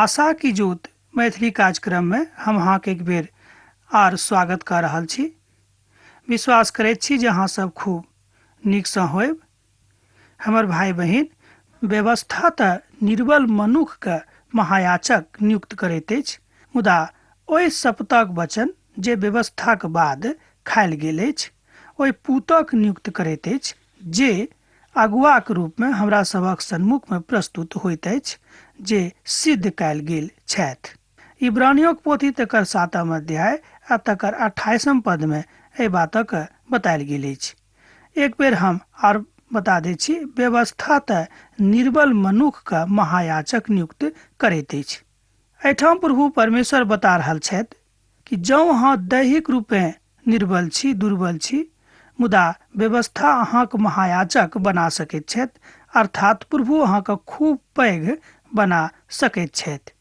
आशा की ज्योत मैथिली कार्यक्रम में हम अहाँके एक बेर आर स्वागत कऽ रहल छी। विश्वास करैत छी जे अहाँ सब खूब नीकसँ होयब। हमर भाई बहिन, व्यवस्था तऽ निर्बल मनुखके महायाचक नियुक्त करैत अछि, मुदा ओहि शपथक वचन जे व्यवस्थाक बाद खायल गेल अछि ओहि पूतक नियुक्त करैत अछि जे अगुआक रूपमे हमरा सभक सन्मुखमे प्रस्तुत होइत अछि, जे सिद्ध कयल गेल छथि। इब्रानियोक पोथी तकर 7 अध्याय आ तकर 28 पदमे एहि बातक बतायल गेल अछि। एक बेर हम आर बता दै छी, व्यवस्था तऽ निर्बल मनुखके महायाचक नियुक्त करैत अछि। एहिठाम प्रभु परमेश्वर बता रहल छथि कि जँ अहाँ दैहिक रूपे निर्बल छी, दुर्बल छी, मुदा व्यवस्था अहाँक महायाचक बना सकैत छथि, अर्थात प्रभु अहाँके खूब पैघ बना सकैत छथि।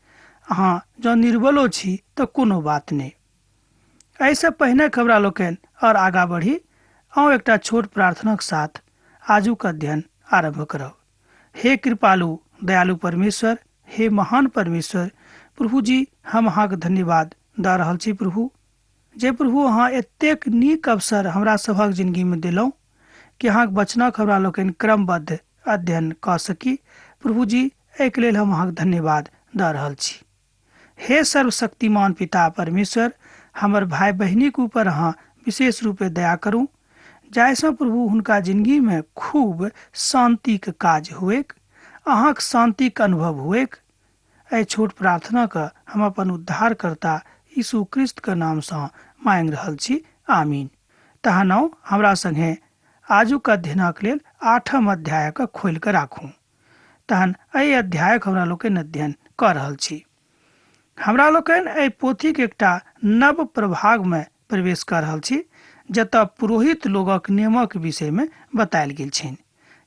अहाँ जँ निर्बलो छी तऽ कोनो बात नहि। एहिसँ पहिने हमरा लोकनि और आगाँ बढ़ी, आउ एकटा छोट प्रार्थनाक साथ आजुक अध्ययन आरम्भ करब। हे कृपालु दयालु परमेश्वर, हे महान परमेश्वर प्रभु जी, हम अहाँके धन्यवाद दऽ रहल छी प्रभु, जे प्रभु अहाँ एतेक नीक अवसर हमरा सभक जिंदगीमे देलहुँ कि अहाँके वचनक हमरा लोकनि क्रमबद्ध अध्ययन कऽ सकी। प्रभु जी, एहिके लेल हम अहाँके धन्यवाद दऽ रहल छी। हे सर्वशक्तिमान पिता परमेश्वर, हमर भाई बहिनीक ऊपर अहाँ विशेष रूपे दया करू, जाहिसँ प्रभु हुनका जिंदगीमे खूब शांतिक काज हुएक, अहाँक शांतिक अनुभव हुएक। एहि छोट प्रार्थनाके हम अपन उद्धारकर्ता यीशु क्रिस्त के नामसँ मांगि रहल छी, आमीन। तहन आउ हमरा संगे आजुक अध्ययनक लेल 8 अध्यायके खोलि कऽ राखू। तहन एहि अध्यायक हमरा लोकनि अध्ययन कऽ रहल छी। हमरा लोकनि एहि पोथीक एकटा नव प्रभागमे प्रवेश कऽ रहल छी, जतऽ पुरोहित लोकक नियमक विषयमे बतायल गेल छनि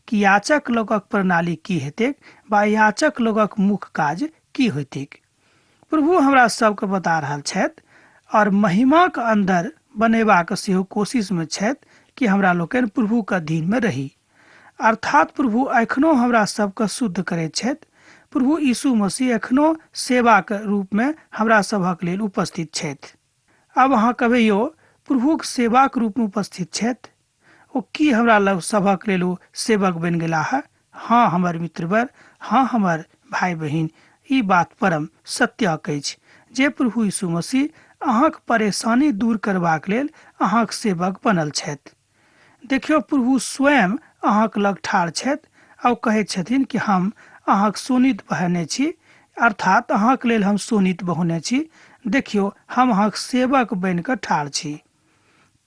कि याचक लोकक प्रणाली की हेतैक वा याचक लोकक मुख्य काज की होइतैक। प्रभु हमरा सबके बता रहल छथि और महिमाक अंदर बनेबाक सेहो कोशिशमे छथि कि हमरा लोकनि प्रभुके अधीनमे रही। अर्थात प्रभु एखनो हमरा सबके शुद्ध करैत छथि। प्रभु यीशु मसीह एखनो सेवाक रूपमे हमरा सभक लेल उपस्थित छथि। अब अहाँ कहियो प्रभुक सेवाक रूपमे उपस्थित छथि? ओ की हमरा लग सभक लेल ओ सेवक बनि गेलाह? हाँ हमर मित्रवर, हाँ हमर भाई बहिन, ई बात परम सत्यक अछि जे प्रभु यीशु मसीह अहाँक परेशानी दूर करबाक लेल अहाँक सेवक बनल छथि। देखियौ, प्रभु स्वयं अहाँक लग ठाढ़ छथि आ ओ कहैत छथिन कि हम अहाँक शोणित बहने छी, अर्थात अहाँक लेल हम शोणित बहने छी। देखियौ, हम अहाँक सेवक बनि कऽ ठाढ़ छी।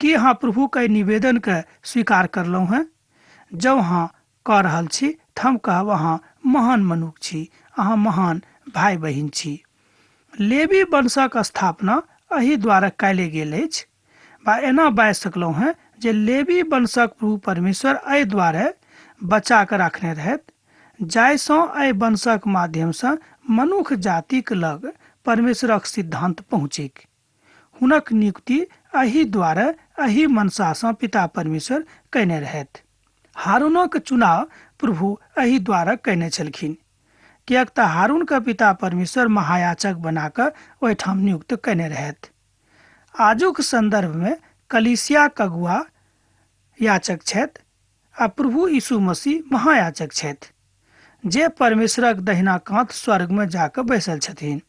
की अहाँ प्रभुके निवेदनके स्वीकार करलहुँ हेँ? जँ अहाँ कऽ रहल छी तऽ हम कहब अहाँ महान मनुख छी, अहाँ महान भाई बहिन छी। लेवी वंशक स्थापना एहि द्वारा कयल गेल अछि वा एना बाजि सकलहुँ हेँ जे लेवी वंशक प्रभु परमेश्वर एहि द्वारे बचा कऽ राखने रहथि जाहिसँ एहि वंशक माध्यमसँ मनुख जातिक लग परमेश्वरक सिद्धांत पहुँचैक। हुनक नियुक्ति एहि द्वारे एहि मनसासँ पिता परमेश्वर कयने रहथि। हारूनक चुनाव प्रभु एहि द्वारा कयने छलखिन, किएक तऽ हारूनके पिता परमेश्वर महायाचक बना कऽ ओहिठाम नियुक्त कयने रहथि। आजुक संदर्भमे कलीसियाक अगुआ याचक छथि आ प्रभु यीशु मसीह महायाचक छथि, जे परमेश्वरक दहिना कात स्वर्गमे जाकऽ बैसल छथिन।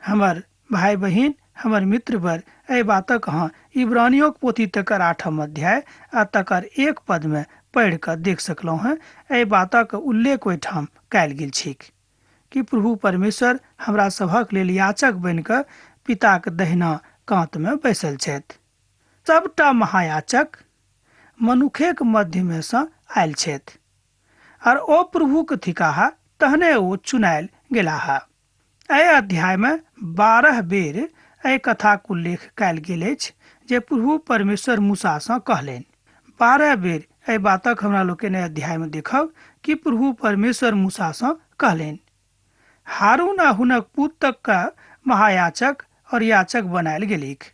हमर भाई बहिन, हमर मित्रवर, एहि बातक अहाँ इब्रानियोक पोथी तकर 8 अध्याय आ तकर 1 पदमे पढ़ि कऽ देख सकलहुँ हेँ। एहि बातक उल्लेख ओहिठाम कयल गेल छैक कि प्रभु परमेश्वर हमरा सभक लेल याचक बनि कऽ पिताक दहिना कातमे बैसल छथि। सबटा महायाचक मनुखेक मध्यमे सँ आयल छथि और ओ प्रभुक थिकाह, तहने ओ चुनायल गेलाह। एहि अध्यायमे 12 बेर एहि कथाक उल्लेख कयल गेल अछि जे प्रभु परमेश्वर मूसासँ कहलनि। 12 बेर एहि बातक हमरा लोकनि एहि अध्यायमे देखब कि प्रभु परमेश्वर मूसासँ कहलनि। हारून आ हुनक पुत्रक महायाचक और याचक बनायल गेलैक।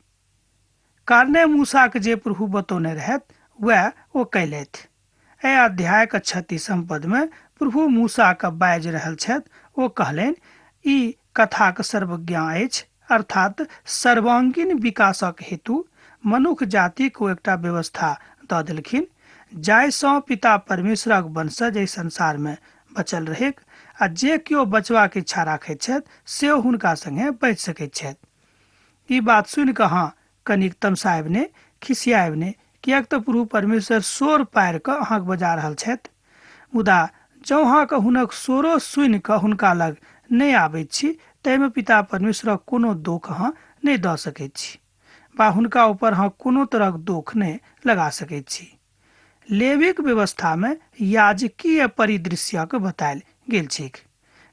कारणे मूसाके जे प्रभु बतौने रहथि वएह ओ कयलथि। एहि अध्यायक 36 पदमे प्रभु मूसाके बाजि रहल छथि। ओ कहलनि, ई कथाक सर्वज्ञ अछि, अर्थात सर्वांगीण विकासक हेतु मनुख जातिक ओ एकटा व्यवस्था दऽ देलखिन जाहिसँ पिता परमेश्वरक वंशज एहि संसारमे बचल रहैक आ जे केओ बचबाक इच्छा राखैत छथि से हुनका संगे बचि सकैत छथि। ई बात सुनि कऽ अहाँ कनिक तमसायब नहि, खिसियायब नहि, किएक तऽ प्रभु परमेश्वर शोर पारि कऽ अहाँके बजा रहल छथि। मुदा जँ अहाँके हुनक शोरो सुनि कऽ हुनका लग नहि आबैत छी ताहिमे पिता परमेश्वरक कोनो दोख अहाँ नहि दऽ सकैत छी वा हुनका ऊपर अहाँ कोनो तरहक दोख नहि लगा सकैत छी। लेवीक व्यवस्थामे याजकीय परिदृश्यक बतायल गेल छैक।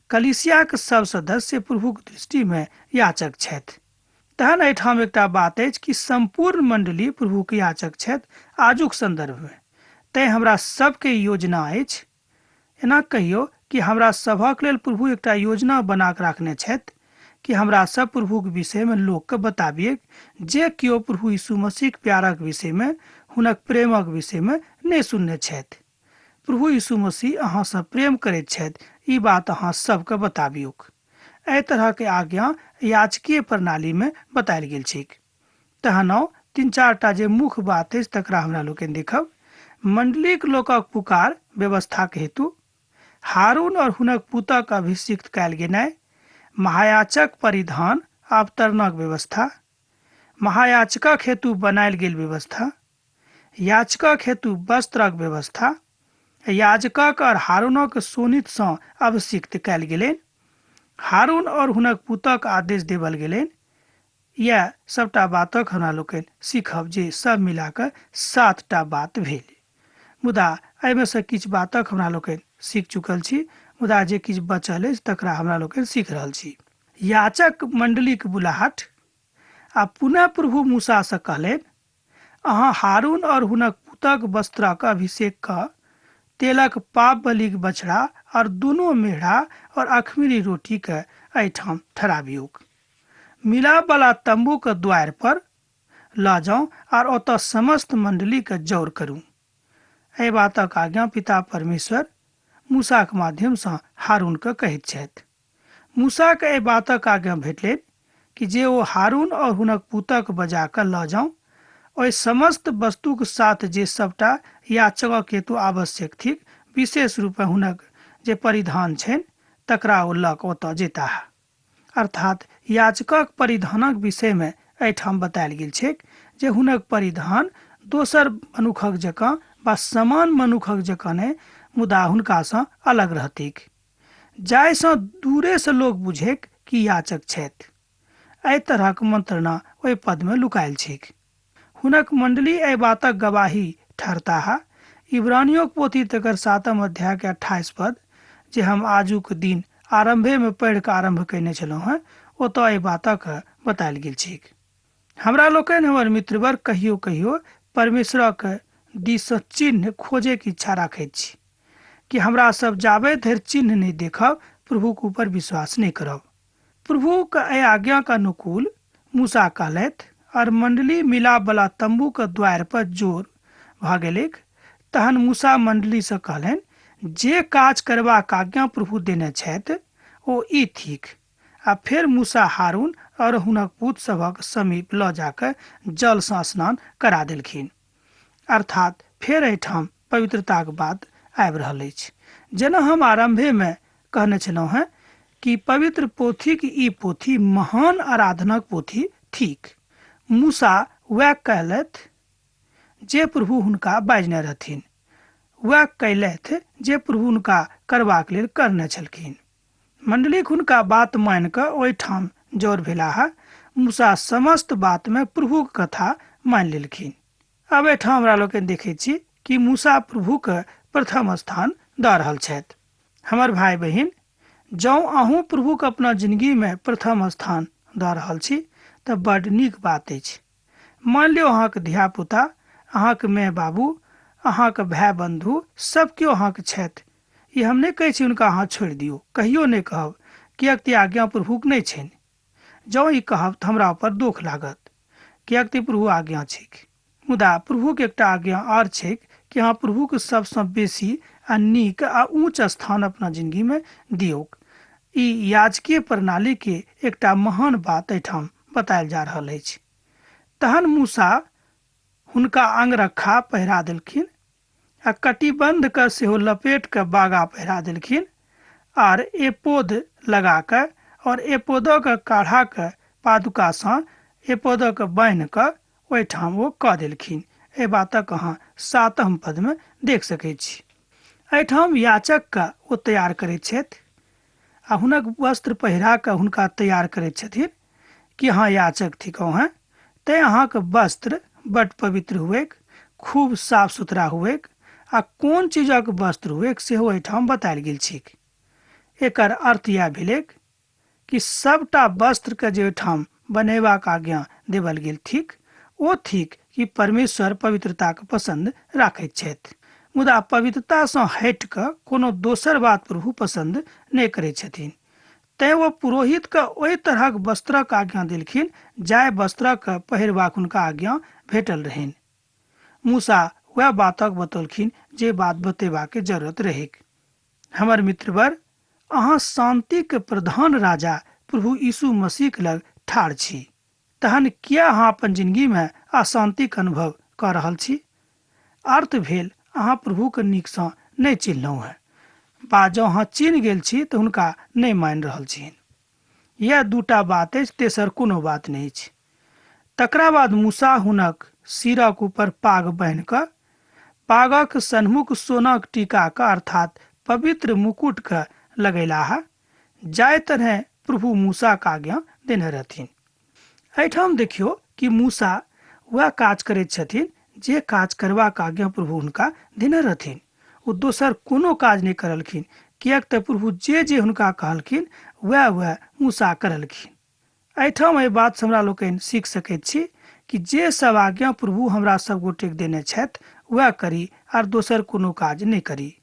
कलीसियाक सब सदस्य प्रभुक दृष्टिमे याचक छथि। तहन एहिठाम एकटा बात अछि कि सम्पूर्ण मंडली प्रभुक याचक छथि आजुक संदर्भमे। तैं हमरा सबके योजना अछि, एना कहियो कि हमरा सभक लेल प्रभु एकटा योजना बना कऽ राखने छथि कि हमरा सब प्रभुक विषयमे लोकके बताबियै जे केओ प्रभु यीशु मसीहक प्यारक विषयमे, हुनक प्रेमक विषयमे नहि सुनने छथि। प्रभु यीशु मसीह अहाँसँ प्रेम करैत छथि, ई बात अहाँ सबके बताबियौक। एहि तरहके आज्ञा याचकीय प्रणालीमे बतायल गेल छैक। तहन 3-4 टा जे मुख्य बात अछि तकरा हमरा लोकनि देखब। मंडलीक लोकक पुकार व्यवस्थाक हेतु, हारून और हुनक पुतक अभिषिक्त कयल गेनाइ, महायाचक परिधान अवतरणक व्यवस्था, महायाचकक हेतु बनायल गेल व्यवस्था, याचकक हेतु वस्त्रक व्यवस्था, याजकक और हारूनक शोणितसँ अभिषिक्त कयल गेलनि, हारून और हुनक पुतक आदेश देवल गेलनि। यह सबटा बातक हमरा लोकनि सीखब जे सब मिलाकऽ 7 टा बात भेल। मुदा एहिमे सँ किछु बातक हमरा लोकनि सीख चुकल छी, मुदा जे किछु बचल अछि तकरा हमरा लोकनि सीख रहल छी। याचक मंडलीक बुलाहट। आ पुनः प्रभु मूसासँ कहलनि, अहाँ हारून और हुनक पुतक वस्त्रक अभिषेक कऽ तेलक पाप बलिक बछड़ा और दुनू मेढ़ा और अखमीरी रोटी के एहिठाम ठहराबियौक। मिलाप वाला तंबू के द्वार पर लऽ जाउ और ओतऽ समस्त मंडली के जौर करू। एहि बातक आज्ञा पिता परमेश्वर मूसाक माध्यमसँ हारून के कहैत छथि। मूसाके एहि बातक आज्ञा भेटलनि कि जे ओ हारून और हुनक पुतक बजा कऽ लऽ जाउ, ओहि समस्त वस्तुक साथ जे सबटा याचकक हेतु आवश्यक थिक, विशेष रूपे हुनक जे परिधान छनि तकरा ओ लऽ कऽ ओतऽ जेताह। अर्थात याचकक परिधानक विषयमे एहिठाम बतायल गेल छैक जे हुनक परिधान दोसर मनुखक जकाँ वा समान मनुखक जकाँ नहि, मुदा हुनकासँ अलग रहतैक, जाहिसँ दूरेसँ लोक बुझैक कि याचक छथि। एहि तरहक मंत्रणा ओहि पदमे लुकायल छैक। हुनक मंडली एहि बातक गवाही ठहरताह। इब्रानियोक पोथी तकर 7 अध्याय के 28 पद, जे हम आजुक दिन आरंभे में पढ़ि कऽ आरंभ कयने छलहुँ हेँ, ओतऽ एहि बातक बतायल गेल छैक। हमरा लोकनि हमर मित्रवर कहियो कहियो परमेश्वरक दिससँ चिन्ह खोजैके इच्छा राखैत छी कि हमरा सब जाबे धरि चिन्ह नहि देखब प्रभुक ऊपर विश्वास नहि करब। प्रभुक एहि आज्ञाक अनुकूल मूसा कहलथि और मंडली मिलाप वाला तंबू के द्वार पर जोर भऽ गेलैक। तहन मूसा मंडलीसँ कहलनि, जे काज करबाक आज्ञा प्रभु देने छथि ओ ई थिक। आ फेर मूसा हारून और हुनक पुत सभक समीप लऽ जाकऽ जलसँ स्नान करा देलखिन। अर्थात फेर एहिठाम पवित्रताक बात आबि रहल अछि। जेना हम आरंभेमे कहने छलहुँ हेँ कि पवित्र पोथीक ई पोथी महान आराधनाक पोथी थिक। मूसा वएह कहलथि जे प्रभु हुनका बाजने रहथिन, वएह कयलथि जे प्रभु हुनका करबाक लेल करने छलखिन। मंडलीक हुनका बात मानि कऽ ओहिठाम जोर भेलाह। मूसा समस्त बातमे प्रभुक कथा मानि लेलखिन। अब एहिठाम हमरा लोकनि देखैत छी कि मूसा प्रभुके प्रथम स्थान दऽ रहल छथि। हमर भाय बहिन, जँ अहूँ प्रभुके अपना जिंदगीमे प्रथम स्थान दऽ रहल छी तऽ बड्ड नीक बात अछि। मान लियौ अहाँके धियापुता, अहाँके माय बाबू, अहाँके भाय बंधु सब केओ अहाँके छथि। ई हम नहि कहै छी हुनका अहाँ छोड़ि दियौ, कहियो नहि कहब, किएक तऽ आज्ञा प्रभुक नहि छनि। जँ ई कहब तऽ हमरा ऊपर दोख लागत, किएक तऽ प्रभु आज्ञा छैक। मुदा प्रभुक एकटा आज्ञा आओर छैक कि अहाँ प्रभुके सबसँ बेसी आ नीक आ ऊँच स्थान अपना जिंदगीमे दियौक। ई याजकीय प्रणाली के एकटा महान बात एहिठाम बतायल जा रहल अछि। तहन मूसा हुनका अंगरखा पहिरा देलखिन आ कटिबंध के सेहो लपेट के बागा पहिरा देलखिन आर एपोद लगा के और एपोदक काढ़ा के पादुका सँ एपोदक बान्हि कऽ ओहिठाम ओ कऽ देलखिन। एहि बातक अहाँ 7 पद में देख सकैत छी। एहिठाम याचक के ओ तैयार करैत छथि आ हुनक वस्त्र पहिरा कऽ हुनका तैयार करैत छथिन कि अहाँ याचक थिकहुँ हेँ, तैँ अहाँके वस्त्र बड पवित्र हुएक, खूब साफ सुथरा हुएक आ कोन चीजक वस्त्र हुएक सेहो एहिठाम बतायल गेल छैक। एकर अर्थ इएह भेलैक कि सबटा वस्त्र के जे ओहिठाम बनेबाक आज्ञा देवल गेल थिक ओ थिक कि परमेश्वर पवित्रताके पसन्द राखैत छथि, मुदा पवित्रतासँ हटि कऽ कोनो दोसर बात प्रभु पसन्द नहि करैत छथिन। तैँ ओ पुरोहितके ओहि तरहक वस्त्रक आज्ञा देलखिन जाहि वस्त्रक पहिरबाक हुनका आज्ञा भेटल रहनि। मूसा वएह बातक बतौलखिन जे बात बतेबाक जरूरत रहैक। हमर मित्रवर, अहाँ शांतिक प्रधान राजा प्रभु यीशु मसीह लग ठाढ़ छी, तहन किया अहाँ अपन जिंदगी में अशांतिक अनुभव कऽ रहल छी? अर्थ भेल अहाँ प्रभुके नीकसँ नहि चिन्हलहुँ हेँ, बा जँ अहाँ चिन्ह गेल छी तऽ हुनका नहि मानि रहल छियनि। इएह दूटा बात अछि, तेसर कोनो बात नहि अछि। तकरा बाद मूसा हुनक सिरक ऊपर पाग बान्हि कऽ पागक सन्मुख सोनाक टीकाके अर्थात पवित्र मुकुटके लगैलाह, जाहि तरहे प्रभु मूसाके आज्ञा देने रहथिन। एहिठाम देखियौ कि मूसा वएह काज करैत छथिन जे काज करबाक आज्ञा प्रभु हुनका देने रहथिन। ओ दोसर कोनो काज नहि करलखिन, किएक तऽ प्रभु जे जे हुनका कहलखिन वएह वएह मूसा करलखिन। एहिठाम एहि बातसँ हमरा लोकनि सीख सकैत छी कि जे सब आज्ञा प्रभु हमरा सब गोटेक देने छथि वएह करी आर दोसर कोनो काज नहि करी।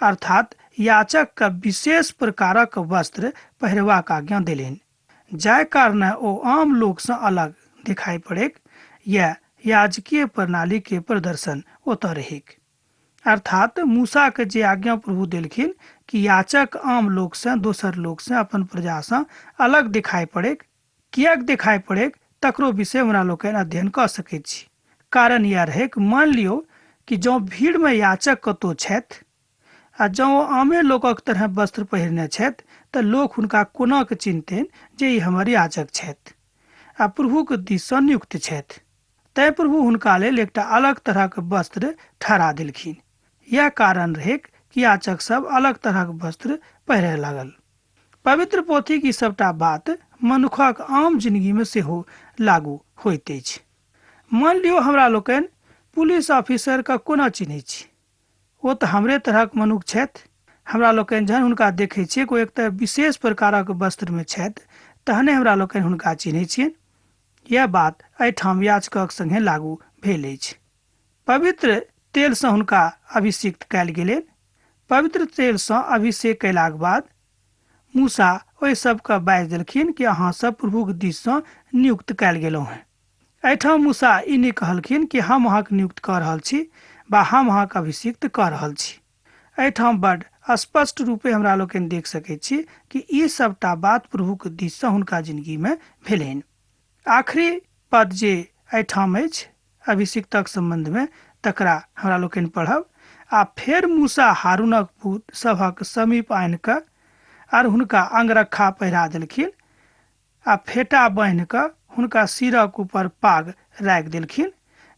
अर्थात याचक के विशेष प्रकारक वस्त्र पहिरबाक आज्ञा देलनि, जाहि कारणे ओ आम लोकसँ अलग दिखाई पड़ैक। यैह याजकीय प्रणाली के प्रदर्शन ओतऽ रहैक। अर्थात मूसा के जे आज्ञा प्रभु देलखिन कि याचक आम लोकसँ दोसर लोकसँ अपन प्रजासँ अलग दिखाई पड़ैक, किएक दिखाई पड़ैक तकरो विषय हमरा लोकनि अध्ययन कऽ सकैत छी। कारण यैह रहैक, मान लियौ कि जँ भीड़मे याचक कतौ छथि आ जँ ओ आमे लोकक तरह वस्त्र पहिरने छथि तऽ लोक हुनका कोना कऽ चिन्हतनि जे ई हमर याचक छथि आ प्रभुक दिससँ नियुक्त छथि। तैँ प्रभु हुनका लेल एकटा अलग तरहक वस्त्र ठहरा देलखिन। यैह कारण रहैक कि याचक सब अलग तरहक वस्त्र पहिरय लागल। पवित्र पोथीक ई सबटा बात मनुखक आम जिनगीमे सेहो लागू होइत अछि। मान लियौ हमरा लोकनि पुलिस ऑफिसरके कोना चिन्हैत छी? ओ तऽ हमरे तरहक मनुख छथि। हमरा लोकनि जहन हुनका देखै छियै ओ एक तऽ विशेष प्रकारक वस्त्रमे छथि तहने हमरा लोकनि हुनका चिन्है छियनि। यैह बात एहिठाम याचकक संगे लागू भेल अछि। पवित्र तेलसँ हुनका अभिषिक्त कयल गेलनि। पवित्र तेलसँ अभिषेक कयलाक बाद मूसा ओहि सबके बाजि देलखिन कि अहाँ सब प्रभुक दिससँ नियुक्त कयल गेलहुँ हेँ। एहिठाम मूसा ई नहि कहलखिन कि हम अहाँके नियुक्त कऽ रहल छी बा हम अहाँके अभिषिक्त कऽ रहल छी। एहिठाम बड स्पष्ट रूपे हमरा लोकनि देख सकैत छी कि ई सबटा बात प्रभुक दिससँ हुनका जिनगीमे भेलनि। आखिरी पद जे एहिठाम अछि अभिषिक्तक सम्बन्धमे तकरा हमरा लोकनि पढ़ब। आ फेर मूसा हारूनक पुत सभक समीप आनि कऽ आर हुनका अंगरखा पहिरा देलखिन आ फेटा बान्हि कऽ हुनका सिरक ऊपर पाग राखि देलखिन,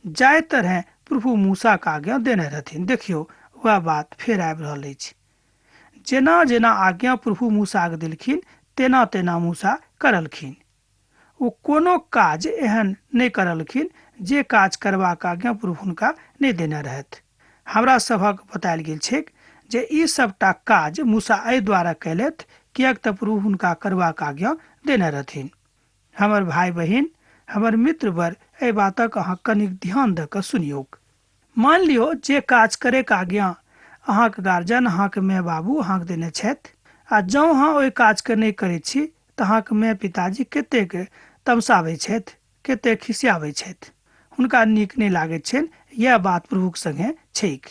जाहि तरहें प्रभु मूसाक आज्ञा देने रहथिन। देखियौ, वएह बात फेर आबि रहल अछि। जेना जेना आज्ञा प्रभु मूसाक देलखिन तेना तेना मूसा करलखिन। ओ कोनो काज एहन नहि करलखिन जे काज करबाक आज्ञा प्रभु हुनका नहि देने रहथि। हमरा सभक बतायल गेल छैक जे ई सबटा काज मूसा एहि द्वारा कयलथि किएक तऽ प्रभु हुनका करबाक आज्ञा देने रहथिन। हमर भाय बहिन, हमर मित्रवर, एहि बातक अहाँ कनिक ध्यान दऽ कऽ सुनियौक। मान लियौ जे काज करैक आज्ञा अहाँक गार्जियन, अहाँक माय बाबू अहाँक देने छथि आ जँ अहाँ ओहि काजके नहि करैत छी तऽ अहाँक माय पिताजी कतेक तमसाबै छथि, कतेक खिसियाबै छथि। हुनका नीक नहि लागैत छनि। यैह बात प्रभुक संगे छैक।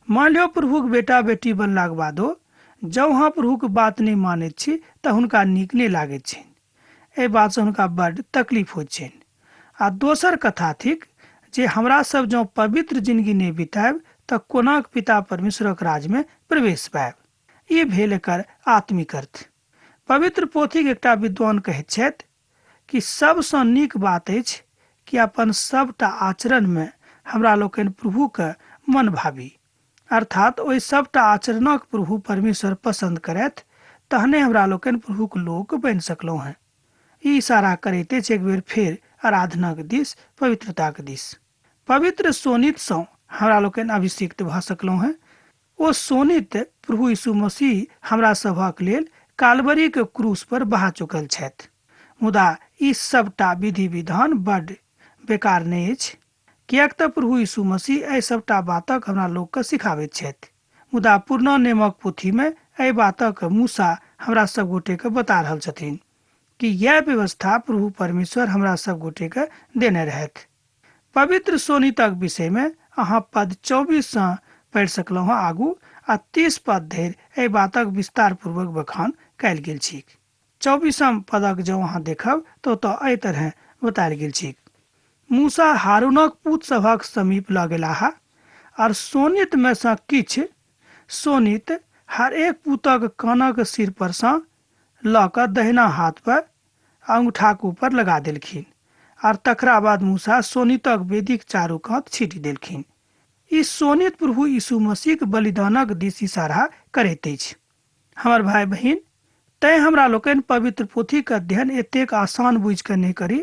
मान लियौ प्रभुक बेटा बेटी बनलाक बादो जँ अहाँ प्रभुके बात नहि मानैत छी तऽ हुनका नीक नहि लागैत छनि। एहि बातसँ हुनका बड्ड तकलीफ होइत छनि। आ दोसर कथा थिक जे हमरा सब जँ पवित्र जिंदगी नहि बितायब तऽ कोना पिता परमेश्वरक राज्यमे प्रवेश पायब। ई भेल एकर आत्मिक अर्थ। पवित्र पोथीक एकटा विद्वान कहैत छथि कि सबसँ नीक बात अछि कि अपन सबटा आचरणमे हमरा लोकनि प्रभुके मन भावी, अर्थात ओहि सबटा आचरणक प्रभु परमेश्वर पसंद करथि, तहने हमरा लोकनि प्रभुक लोक बनि सकलहुँ हेँ। ई इशारा करैत अछि एक बेर फेर आराधनाक दिस, पवित्रताक दिस। पवित्र शोणितसँ हमरा लोकनि अभिषिक्त भऽ सकलहुँ हेँ। ओ शोणित प्रभु यीशु मसीह हमरा सभक लेल कालवरीके क्रूस पर बहा चुकल छथि। मुदा ई सबटा विधि विधान बड्ड बेकार नहि अछि, किएक तऽ प्रभु यीशु मसीह एहि सबटा बातक हमरा लोकके सिखाबैत छथि। मुदा पुरना नेमक पोथीमे एहि बातक मूसा हमरा सब गोटेके बता रहल छथिन कि यैह व्यवस्था प्रभु परमेश्वर हमरा सब गोटेके देने रहथि। पवित्र शोणितक विषयमे अहाँ पद 24 सँ पढ़ि सकलहुँ हँ आगू आ 30 पद धरि एहि बातक विस्तार पूर्वक बखान कयल गेल छैक। 24 पदक जँ अहाँ देखब तऽ ओतऽ एहि तरहें बतायल गेल छैक। मूसा हारूनक पूत सभक समीप लऽ गेलाह और शोणित मे सँ किछु शोणित हर एक पूतक कानक सिर पर सँ लऽ कऽ दहिना हाथ पर आ अंगूठाक ऊपर लगा देलखिन और तकरा बाद मूसा शोणितक वेदीक चारू कात छीटि देलखिन। ई शोणित प्रभु यीशु मसीहक बलिदानक दिस इशारा करैत अछि। हमर भाय बहिन, तैं हमरा लोकनि पवित्र पोथीक अध्ययन एतेक आसान बुझि कऽ नहि करी।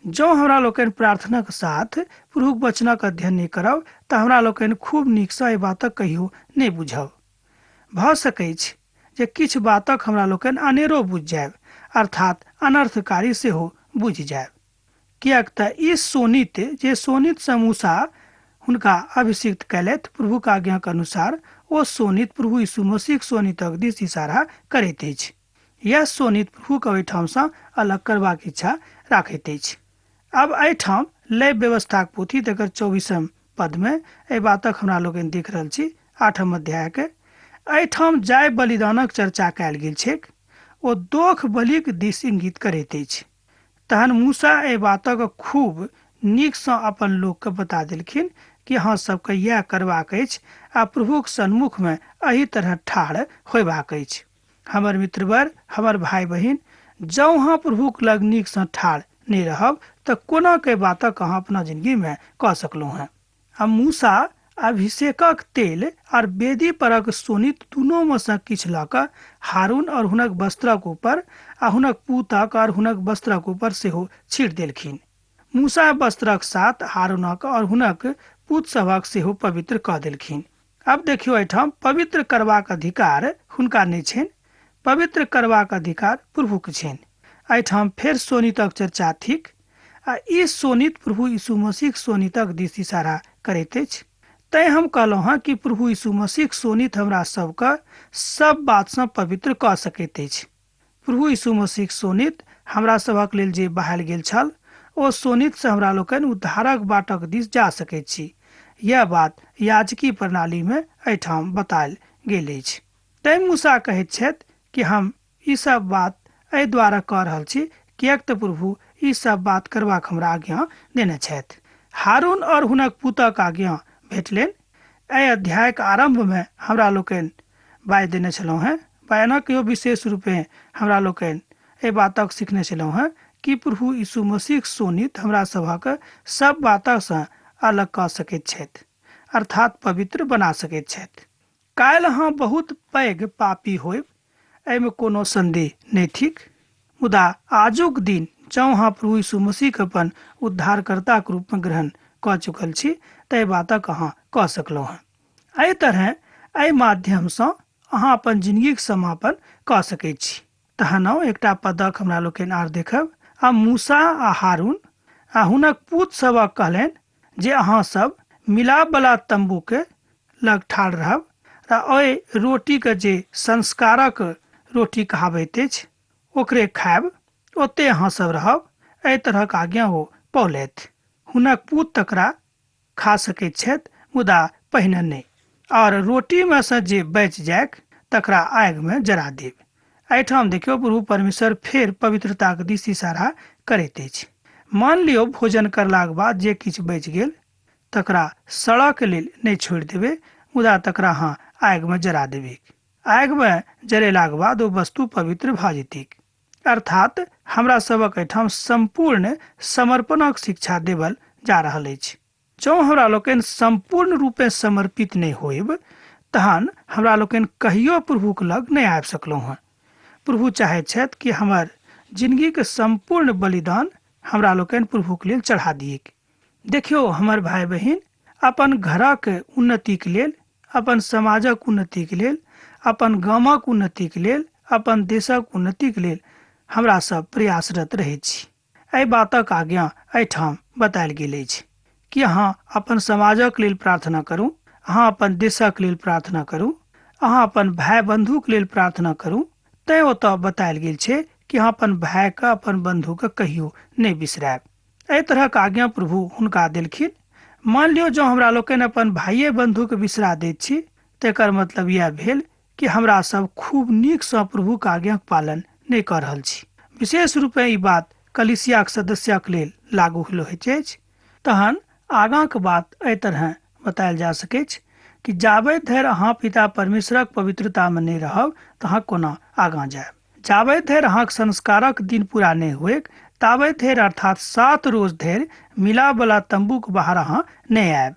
जँ हमरा लोकनि प्रार्थनाक साथ प्रभुक वचनक अध्ययन नहि करब तऽ हमरा लोकनि खूब नीकसँ एहि बातक कहियो नहि बुझब। भऽ सकैछ जे किछु बातक हमरा लोकनि अनेरो बुझि जायब, अर्थात अनर्थकारी सेहो बुझि जायब। किएक तऽ ई शोणित जे शोणितसँ मूसा हुनका अभिषिक्त कयलथि प्रभुक आज्ञाक अनुसार, ओ शोणित प्रभु यीशु मसीहक शोणितक दिस इशारा करैत अछि। यैह शोणित प्रभुक ओहिठामसँ अलग करबाक इच्छा राखैत अछि। आब एहिठाम लय व्यवस्थाक पोथी तकर 24 पदमे एहि बातक हमरा लोकनि देख रहल छी, 8 अध्यायके। एहिठाम जाहि बलिदानक चर्चा कयल गेल छैक ओ दोख बलिक दिस इंगित करैत अछि। तहन मूसा एहि बातक खूब नीकसँ अपन लोकके बता देलखिन कि अहाँ सबके यैह करबाक अछि आ प्रभुक सन्मुखमे एहि तरह ठाढ़ होयबाक अछि। हमर मित्रवर, हमर भाय बहिन, जँ अहाँ प्रभुक लग नीकसँ ठाढ़ नहि रहब तऽ कोना के बातक अहाँ अपना जिंदगीमे कऽ सकलहुँ हेँ। आ मूसा अभिषेकक तेल और वेदी परक शोणित दुनूमे सँ किछु लऽ कऽ हारून और हुनक वस्त्रक ऊपर आ हुनक पूतक और हुनक वस्त्रक ऊपर सेहो छीट देलखिन। मूसा वस्त्रक साथ हारूनक और हुनक पूत सभक सेहो पवित्र कऽ देलखिन। आब देखियौ, एहिठाम पवित्र करबाक अधिकार हुनका नहि छनि, पवित्र करबाक अधिकार प्रभुक छनि। एहिठाम फेर शोणितक चर्चा थिक आ ई शोणित प्रभु यीशु मसीहक शोणितक दिस इशारा करैत अछि। तैं हम कहलहुँ हँ कि प्रभु यीशु मसीहक शोणित हमरा सबके सब बातसँ पवित्र कऽ सकैत अछि। प्रभु यीशु मसीहक शोणित हमरा सभक लेल जे बहायल गेल छल, ओ शोणितसँ हमरा लोकनि उद्धारक बाटक दिस जा सकैत छी। यैह बात याजकी प्रणालीमे एहिठाम बतायल गेल अछि। तैं मूसा कहैत छथि कि हम ई सब बात एहि द्वारा कऽ रहल छी किएक तऽ प्रभु ई सब बात करबाक हमरा आज्ञा देने छथि। हारून और हुनक पुतक आज्ञा भेटलनि। एहि अध्यायक आरम्भमे हमरा लोकनि बाजि देने छलहुँ हेँ, वा एना कहियो विशेष रूपेँ हमरा लोकनि एहि बातक सिखने छलहुँ हेँ कि प्रभु यीशु मसीहक शोणित हमरा सभक सब बातसँ अलग कऽ सकैत छथि, अर्थात पवित्र बना सकैत छथि। काल्हि अहाँ बहुत पैघ पापी होयब, एहिमे कोनो सन्देह नहि थिक। मुदा आजुक दिन जँ अहाँ प्रभु यीशु मसीहके अपन उद्धारकर्ताक रूपमे ग्रहण कऽ चुकल छी तऽ एहि बातक अहाँ कऽ सकलहुँ हेँ। एहि तरहेँ एहि माध्यमसँ अहाँ अपन जिनगीक समापन कऽ सकैत छी। तहन आउ एकटा पदक हमरा लोकनि आर देखब। आ मूसा आ हारून आ हुनक पूत सभक कहलनि जे अहाँ सब मिलापवला तम्बूके लग ठाढ़ रहब आ ओहि रोटीके जे संस्कारक रोटी कहाबैत अछि ओकरे खायब, ओते अहाँ सब रहब। एहि तरहक आज्ञा ओ पौलथि। हुनक पूत तकरा खा सकैत छथि, मुदा पहिने नहि। और रोटीमे सँ जे बचि जाइक तकरा आगिमे जरा देब। एहिठाम देखियौ प्रभु परमेश्वर फेर पवित्रताक दिस इशारा करैत अछि। मान लियौ भोजन करलाक बाद जे किछु बचि गेल तकरा सड़क लेल नहि छोड़ि देबै, मुदा तकरा अहाँ आगिमे जरा देबै। आगिमे जरेलाक बाद ओ वस्तु पवित्र भऽ जेतैक। अर्थात हमरा सभक एहिठाम सम्पूर्ण समर्पणक शिक्षा देवल जा रहल अछि। जँ हमरा लोकनि सम्पूर्ण रूपे समर्पित नहि होयब तहन हमरा लोकनि कहियो प्रभुक लग नहि आबि सकलहुँ हँ। प्रभु चाहैत छथि कि हमर जिनगीके सम्पूर्ण बलिदान हमरा लोकनि प्रभुक लेल चढ़ा दिऐक। देखियौ हमर भाय बहिन, अपन घरक उन्नतिके लेल, अपन समाजक उन्नतिके लेल, अपन गामक उन्नतिके लेल, अपन देशक उन्नतिके लेल हमरा सब प्रयासरत रहैत छी। एहि बातक आज्ञा एहिठाम बतायल गेल अछि कि अहाँ अपन समाजक लेल प्रार्थना करू, अहाँ अपन देशक लेल प्रार्थना करू, अहाँ अपन भाय बंधुक लेल प्रार्थना करू। तैं ओतऽ बतायल गेल छै कि अहाँ अपन भायके अपन बंधुके कहियो नहि बिसरायब। एहि तरहक आज्ञा प्रभु हुनका देलखिन। मान लियौ जँ हमरा लोकनि अपन भाइये बंधुके बिसरा दैत छी तेकर मतलब इएह भेल कि हमरा सब खूब नीकसँ प्रभुक आज्ञाक पालन नहि कऽ रहल छी। विशेष रूपे ई बात कलीसियाक सदस्यक लेल लागू होइत अछि। तहन आगाँक बात एहि तरह बतायल जा सकैछ कि जाबे धरि अहाँ पिता परमेश्वरक पवित्रतामे नहि रहब तऽ अहाँ कोना आगाँ जायब। जाबे धरि अहाँक संस्कारक दिन पूरा नहि होइक ताबे धरि अर्थात 7 रोज धरि मिलापवला तम्बूक बाहर अहाँ नहि आयब,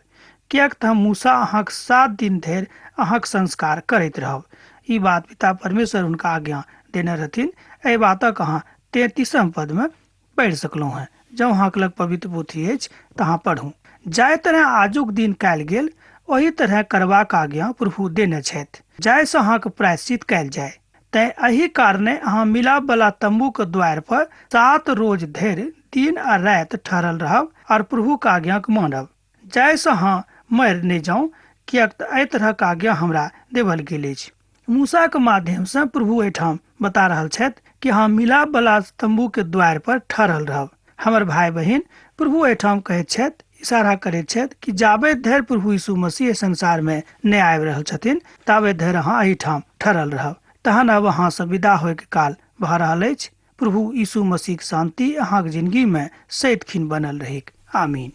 किएक तऽ हम मूसा अहाँक 7 दिन धरि अहाँक संस्कार करैत रहब। ई बात पिता परमेश्वर हुनका आज्ञा देने रहथिन। एहि बातक अहाँ 33 पदमे पढ़ि सकलहुँ हेँ। जँ अहाँक लग पवित्र पोथी अछि तऽ अहाँ पढ़ू। जाहि तरह आजुक दिन कयल गेल ओहि तरह करबाक आज्ञा प्रभु देने छथि, जाहिसँ अहाँक प्रायश्चित कयल जाय। तैं एहि कारणे अहाँ मिलापवला तम्बूक द्वार पर 7 रोज धरि दिन आ राति ठहरल रहब और प्रभुक आज्ञाक मानब, जाहिसँ अहाँ मरि नहि जाउ, किएक तऽ एहि तरहक आज्ञा हमरा देवल गेल अछि। मूसाक माध्यमसँ प्रभु एहिठाम बता रहल छथि कि अहाँ मिलापवला तम्बूके द्वार पर ठहरल रहब। हमर भाय बहिन, प्रभु एहिठाम कहैत छथि, इशारा करैत छथि कि जाबे धरि प्रभु यीशु मसीह संसारमे नहि आबि रहल छथिन ताबे धरि अहाँ एहिठाम ठहरल रहब। तहन अब अहाँसँ विदा होइके काल भऽ रहल अछि। प्रभु यीशु मसीहक शांति अहाँक जिंदगीमे सदिखन बनल रहैक। आमीन।